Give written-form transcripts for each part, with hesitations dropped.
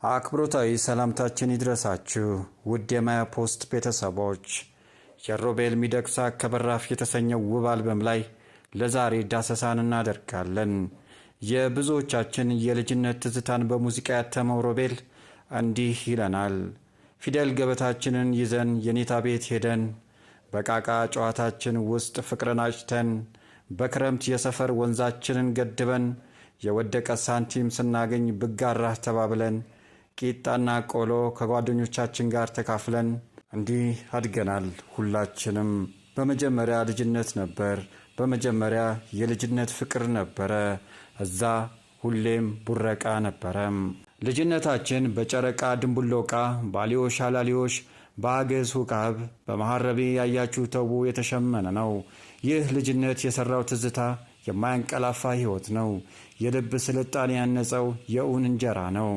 አክብሮታዊ ሰላምታችን ይድረሳችሁ ውድ የማያ ፖስት ቤተሰቦች። የሮቤል ሚደቅሳ ከበራፍ የተሰኘው ውብ አልበም ላይ ለዛሬ ዳሰሳን እናደርጋለን። የብዙዎቻችን የልጅነት ትዝታን በሙዚቃ ያተመው ሮቤል እንዲህ ይለናል። ፊደል ገበታችንን ይዘን የኔታ ቤት ሄደን፣ በቃቃ ጨዋታችን ውስጥ ፍቅርን አጭተን፣ በክረምት የሰፈር ወንዛችንን ገድበን፣ የወደቀ ሳንቲም ስናገኝ ብጋራህ ተባብለን፣ ቂጣና ቆሎ ከጓደኞቻችን ጋር ተካፍለን እንዲህ አድገናል። ሁላችንም በመጀመሪያ ልጅነት ነበር። በመጀመሪያ የልጅነት ፍቅር ነበረ። እዛ ሁሌም ቡረቃ ነበረም። ልጅነታችን በጨረቃ ድንቡሎቃ፣ ባሊዮሽ አላሊዮሽ፣ በአገዝ ሁቃብ፣ በመሐረቤ ያያችሁ ተው የተሸመነ ነው። ይህ ልጅነት የሠራው ትዝታ የማያንቀላፋ ሕይወት ነው። የልብ ስልጣኔ ያነጸው የእውን እንጀራ ነው።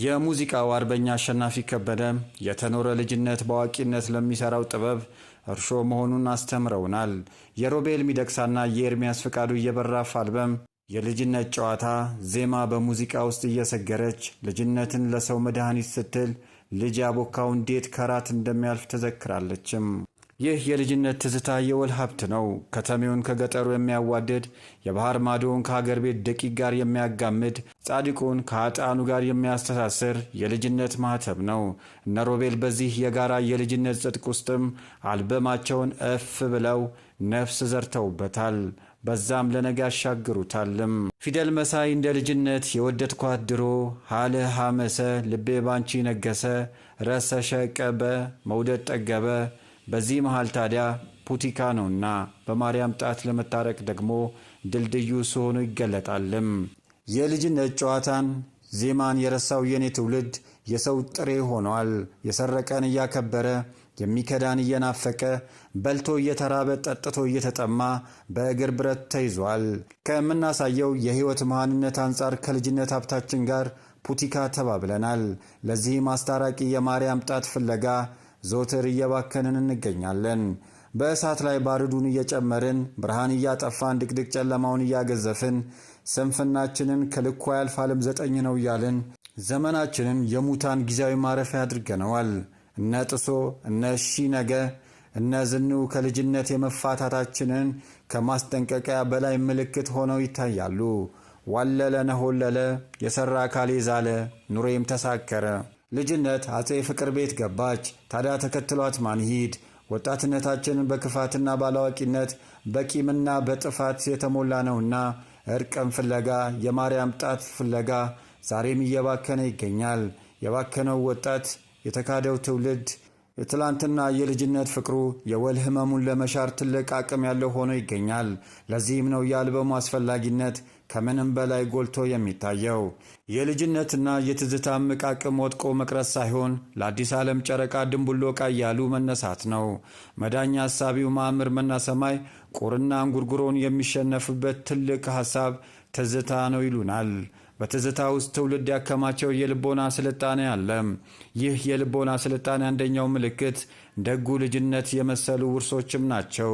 የሙዚቃው አርበኛ አሸናፊ ከበደ የተኖረ ልጅነት በአዋቂነት ለሚሠራው ጥበብ እርሾ መሆኑን አስተምረውናል። የሮቤል ሚደቅሳና የኤርሚያስ ፍቃዱ የበራፍ አልበም የልጅነት ጨዋታ ዜማ በሙዚቃ ውስጥ እየሰገረች ልጅነትን ለሰው መድኃኒት ስትል ልጅ ያቦካው እንዴት ከራት እንደሚያልፍ ተዘክራለችም። ይህ የልጅነት ትዝታ የወል ሀብት ነው። ከተሜውን ከገጠሩ የሚያዋድድ፣ የባህር ማዶውን ከሀገር ቤት ደቂቅ ጋር የሚያጋምድ፣ ጻድቁን ከኃጥአኑ ጋር የሚያስተሳስር የልጅነት ማህተብ ነው። እነ ሮቤል በዚህ የጋራ የልጅነት ጽድቅ ውስጥም አልበማቸውን እፍ ብለው ነፍስ ዘርተውበታል። በዛም ለነገ ያሻግሩታልም። ፊደል መሳይ እንደ ልጅነት የወደድኳት ድሮ፣ ሀለ ሐመሰ ልቤ ባንቺ ነገሰ፣ ረሰሸ ቀበ መውደድ ጠገበ። በዚህ መሃል ታዲያ ፑቲካ ነውና በማርያም ጣት ለመታረቅ ደግሞ ድልድዩ ሲሆኑ ይገለጣልም። የልጅነት ጨዋታን ዜማን የረሳው የኔ ትውልድ የሰው ጥሬ ሆኗል። የሰረቀን እያከበረ፣ የሚከዳን እየናፈቀ፣ በልቶ እየተራበ ጠጥቶ እየተጠማ በእግር ብረት ተይዟል። ከምናሳየው የሕይወት መሃንነት አንጻር ከልጅነት ሀብታችን ጋር ፑቲካ ተባብለናል። ለዚህም አስታራቂ የማርያም ጣት ፍለጋ ዘወትር እየባከንን እንገኛለን። በእሳት ላይ ባሩዱን እየጨመርን፣ ብርሃን እያጠፋን፣ ድቅድቅ ጨለማውን እያገዘፍን፣ ስንፍናችንን ከልኳ ያልፋልም ዘጠኝ ነው እያልን ዘመናችንን የሙታን ጊዜያዊ ማረፊያ አድርገነዋል። እነ ጥሶ፣ እነ ሺ ነገ፣ እነ ዝኑ ከልጅነት የመፋታታችንን ከማስጠንቀቂያ በላይ ምልክት ሆነው ይታያሉ። ዋለለ ነሆለለ፣ የሠራ አካሌ ዛለ፣ ኑሬም ተሳከረ። ልጅነት አፄ ፍቅር ቤት ገባች። ታዲያ ተከትሏት ማን ሂድ? ወጣትነታችንን በክፋትና ባላዋቂነት በቂምና በጥፋት የተሞላ ነውና እርቅን ፍለጋ፣ የማርያም ጣት ፍለጋ ዛሬም እየባከነ ይገኛል። የባከነው ወጣት፣ የተካደው ትውልድ የትላንትና የልጅነት ፍቅሩ የወል ህመሙን ለመሻር ትልቅ አቅም ያለው ሆኖ ይገኛል። ለዚህም ነው የአልበሙ አስፈላጊነት ከምንም በላይ ጎልቶ የሚታየው። የልጅነትና የትዝታ እምቅ አቅም ወድቆ መቅረት ሳይሆን ለአዲስ ዓለም ጨረቃ ድንቡሎቃ እያሉ መነሳት ነው። መዳኛ ሐሳቢው ማእምር መናሰማይ ቁርና እንጉርጉሮን የሚሸነፍበት ትልቅ ሐሳብ ትዝታ ነው ይሉናል። በትዝታ ውስጥ ትውልድ ያከማቸው የልቦና ስልጣኔ አለ። ይህ የልቦና ስልጣኔ አንደኛው ምልክት ደጉ ልጅነት የመሰሉ ውርሶችም ናቸው።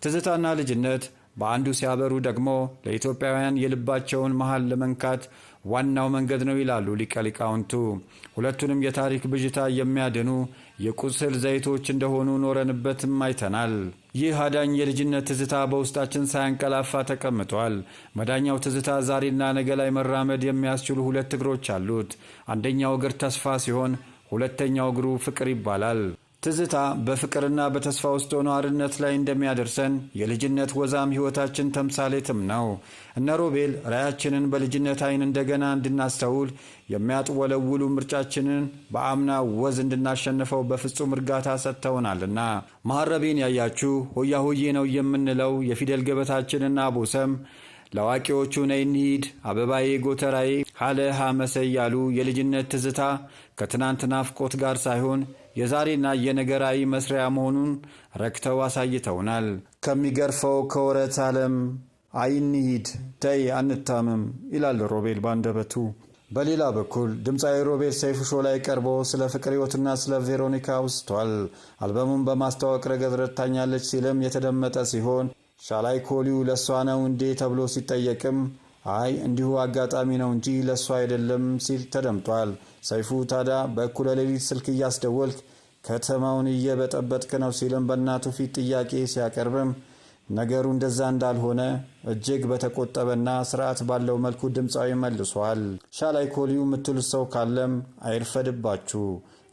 ትዝታና ልጅነት በአንዱ ሲያበሩ ደግሞ ለኢትዮጵያውያን የልባቸውን መሃል ለመንካት ዋናው መንገድ ነው ይላሉ ሊቀ ሊቃውንቱ። ሁለቱንም የታሪክ ብዥታ የሚያድኑ የቁስል ዘይቶች እንደሆኑ ኖረንበትም አይተናል። ይህ አዳኝ የልጅነት ትዝታ በውስጣችን ሳያንቀላፋ ተቀምጧል። መዳኛው ትዝታ ዛሬና ነገ ላይ መራመድ የሚያስችሉ ሁለት እግሮች አሉት። አንደኛው እግር ተስፋ ሲሆን፣ ሁለተኛው እግሩ ፍቅር ይባላል። ትዝታ በፍቅርና በተስፋ ውስጥ ሆኖ አርነት ላይ እንደሚያደርሰን የልጅነት ወዛም ሕይወታችን ተምሳሌትም ነው። እነ ሮቤል ራያችንን በልጅነት ዓይን እንደገና እንድናስተውል የሚያጥወለውሉ ምርጫችንን በአምና ወዝ እንድናሸንፈው በፍጹም እርጋታ ሰጥተውናልና። መሐረቤን ያያችሁ ሆያ ሆዬ ነው የምንለው የፊደል ገበታችንና ቦሰም ለአዋቂዎቹ ነይ እንሂድ፣ አበባዬ ጎተራዬ፣ ሀለ ሀመሰ እያሉ የልጅነት ትዝታ ከትናንት ናፍቆት ጋር ሳይሆን የዛሬና የነገ ራዕይ መስሪያ መሆኑን ረክተው አሳይተውናል። ከሚገርፈው ከወረት ዓለም አይንሂድ ተይ አንታምም ይላል ሮቤል ባንደበቱ። በሌላ በኩል ድምፃዊ ሮቤል ሰይፉ ሾው ላይ ቀርቦ ስለ ፍቅር ሕይወቱና ስለ ቬሮኒካ አውስቷል። አልበሙን በማስተዋወቅ ረገድ ረድታኛለች ሲልም የተደመጠ ሲሆን፣ ሻላይ ኮሊው ለእሷ ነው እንዴ ተብሎ ሲጠየቅም አይ እንዲሁ አጋጣሚ ነው እንጂ ለእሷ አይደለም ሲል ተደምጧል። ሰይፉ ታዲያ በእኩለ ሌሊት ስልክ እያስደወልክ ከተማውን እየበጠበጥክ ነው ሲልም በእናቱ ፊት ጥያቄ ሲያቀርብም ነገሩ እንደዛ እንዳልሆነ እጅግ በተቆጠበና ስርዓት ባለው መልኩ ድምፃዊ መልሷል። Shall I call you የምትሉት ሰው ካለም አይርፈድባችሁ።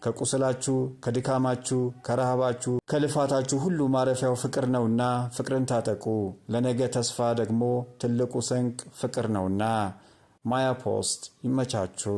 ከቁስላችሁ፣ ከድካማችሁ፣ ከረሃባችሁ፣ ከልፋታችሁ ሁሉ ማረፊያው ፍቅር ነውና ፍቅርን ታጠቁ። ለነገ ተስፋ ደግሞ ትልቁ ስንቅ ፍቅር ነውና። ማያ ፖስት ይመቻችሁ።